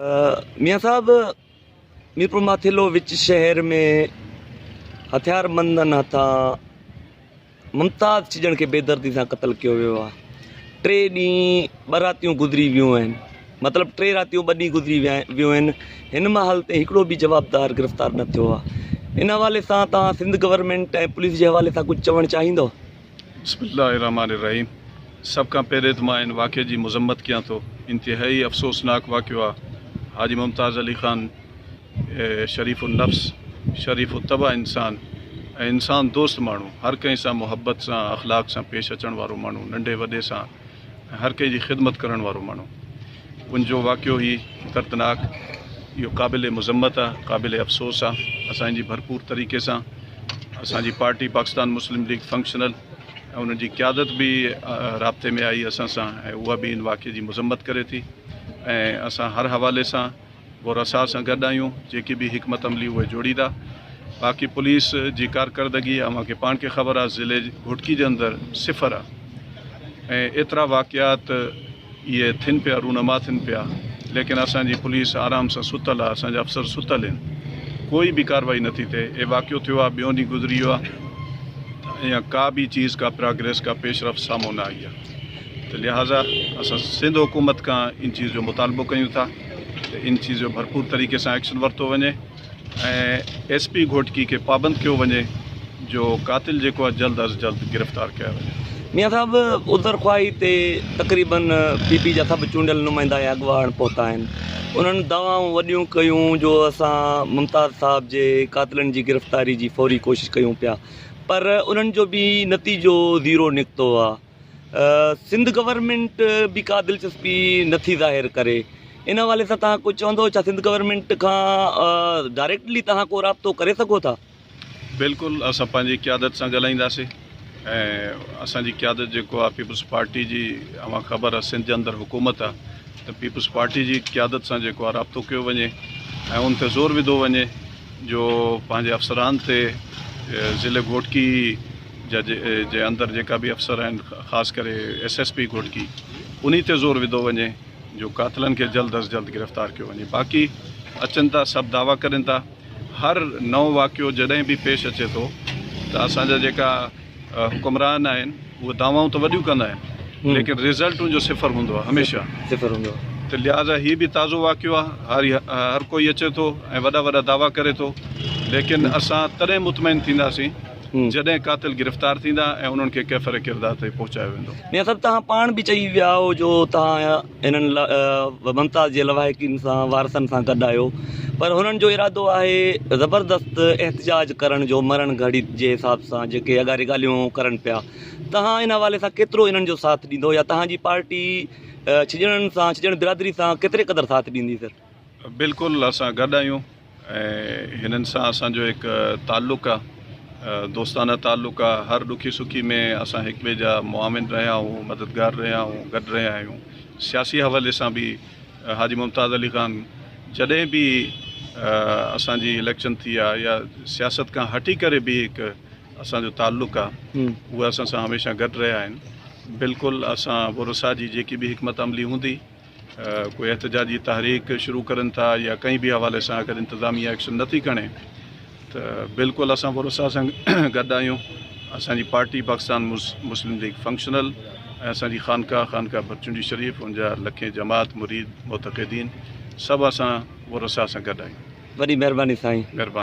ميان صاحب ميرپور ماٿيلو وچ شهر ۾ هٿياربندن هٿان ممتاز ڇڄڻ کي بيدردي سان قتل ڪيو ويو آهي ٽي ڏينهن ٻه راتيون گذري ويون آهن مطلب ٽي راتيون ٻه ڏينهن گذري ويون آهن هن مهل تائين هڪڙو به جوابدار گرفتار نه ٿيو آهي ان حوالي سان توهان سنڌ گورنمينٽ ۽ پوليس جي حوالي سان ڪجهه چوڻ چاهيندو؟ بسم الله الرحمٰن الرحيم سڀ کان پهرين ته مان ان واقعي جي مذمت ڪيان ٿو انتهائي افسوسناڪ واقعو آ حاجي ممتاز علي خان شريف النفس شريف الطبع انسان ۽ انسان دوست ماڻهو هر ڪنهن سان محبت سان اخلاق سان پيش اچڻ وارو ماڻهو ننڍي وڏي سان ۽ هر ڪنهن جي خدمت ڪرڻ وارو ماڻهو ان جو واقعو هي دردناڪ اهو قابل مذمت آ قابل افسوس آ اسان جي ڀرپور طريقي سان اسان جي party Pakistan Muslim league functional ۽ انهن جي قيادت به رابطي ۾ آئي اسان سان ۽ اها به ان واقعي جي مذمت ڪري ٿي ۽ اسان هر حوالي سان ورثاء سان گڏ آهيون جيڪي به حڪمت عملي اهي جوڙيندا باقي پوليس جي ڪارڪردگي اوهان کي پاڻ کي خبر آهي ضلعي گهوٽڪي جي اندر صفر آهي ۽ ايترا واقعات اهي ٿين پيا رونما ٿين پيا ليڪن اسان جي پوليس آرام سان ستل آ اسان جا افسر ستل آهن ڪوئي به ڪارروائي نٿي ٿئي اهي واقعو ٿيو آ ٻيون ڏينهن گذري ويو آ ته اڃا ڪا به چيز ڪا پراگريس ڪا پيش رفت سامهون نه آئي آ ته لهٰذا اسان سنڌ حڪومت کان ان چيز جو مطالبو ڪيون ٿا ته ان چيز جو ڀرپور طريقي سان ايڪشن ورتو وڃي ۽ ايس پي گهوٽڪي کي پابند ڪيو وڃي جو قاتل جيڪو آهي جلد از جلد گرفتار ڪيا وڃي. ميان صاحب عذر خواهي تي تقريبن پي پي جا سڀ چونڊيل نمائندا ۽ اڳواڻ پهتا آهن انهن دعوائون وڏيون ڪيون جو اسان ممتاز صاحب جي قاتلن جي گرفتاري جي فوري ڪوشش ڪيون پيا پر انهن جو به نتيجو زيرو نڪتو آهي. سنڌ گورنمينٽ به ڪا دلچسپي نٿي ظاهر ڪري ان حوالي سان توهان ڪجهه چوندو ڇا سنڌ گورنمينٽ کان ڊائريڪٽلي توهان ڪو رابطو ڪري سگهو ٿا؟ بلڪل اسان پنهنجي قيادت سان ڳالهائينداسين ۽ اسان جي قيادت جيڪو آهي پيپلز پارٽي جي اوهان خبر آهي سنڌ جي اندر حڪومت آهي ته پيپلز پارٽي جي قيادت سان جيڪو آهي رابطو ڪيو وڃي ۽ ان تي زور وڌو وڃي جو پنهنجي افسران تي ضلعي گهوٽڪي جا جي اندر جيڪا به افسر آهن خاص ڪري ايس ايس پي گهوٽڪي انهي تي زور وڌو وڃي جو قاتلن کي جلد از جلد گرفتار ڪيو وڃي باقي اچن ٿا سڀ دعويٰ ڪرين ٿا هر نئون واقعو جڏهن به پيش اچي ٿو ته اسان جا جيڪا حڪمران آهن اهي دعوائون ته وڏيون ڪندا آهن ليڪن رزلٽ ان جو صفر هوندو آهي هميشه صفر هوندو آهي ته لهٰذا هي به تازو واقعو آهي هر هر ڪوئي اچي ٿو ۽ وڏا وڏا دعويٰ ڪري ٿو ليڪن اسان تڏهن مطمئن ٿينداسين جڏهن قاتل گرفتار ٿيندا ۽ انهن کي ڪيفر ڪردار تائين پهچايو ويندو. ميان صاحب توهان پاڻ به چئي ويا آهيو جو توهان هنن ممتاز جي لواحقين سان وارثن سان گڏ آهيو پر هنن جو ارادو آهي زبردست احتجاج ڪرڻ جو مرڻ گهڙي جي حساب سان جيڪي اڳاري ڳالهيون ڪرن پيا توهان ان حوالي سان ڪيترو انهن جو ساٿ ڏيندو يا توهان جي پارٽي ڇڄڻن سان ڇڄڻ برادري سان ڪيتري قدر ساٿ ڏيندي سر. بلڪل اسان گڏ آهيون ۽ هنن سان اسان جو هڪ تعلق آ دوستانه تعلق آ هر ڏکي سکي ۾ اسان هڪ ٻئي جا معاون رهيا آهيون مددگار رهيا آهيون گڏ رهيا آهيون سياسي حوالي سان به حاجي ممتاز علي خان جڏهن به اسان جي اليڪشن ٿي آ يا سياست کان هٽي ڪري به هڪ اسان جو تعلق آ اهي اسان سان هميشه گڏ رهيا آهن بلڪل اسان ورثا جي جيڪي به حڪمت عملي هوندي ڪوئي احتجاجي تحريڪ شروع ڪرن ٿا يا ڪنهن به حوالي سان اگر انتظاميه ايڪشن نٿي کڻي ته بلڪل اسان ورثا سان گڏ آهيون اسان جي party Pakistan Muslim league functional ۽ اسان جي خانقاهه خانقاهه ڀرچونڊي شريف ان جا لکين جماعت مريد معتقدين سڀ اسان ورثا سان گڏ آهيون. وڏي مهرباني سائين. مهرباني.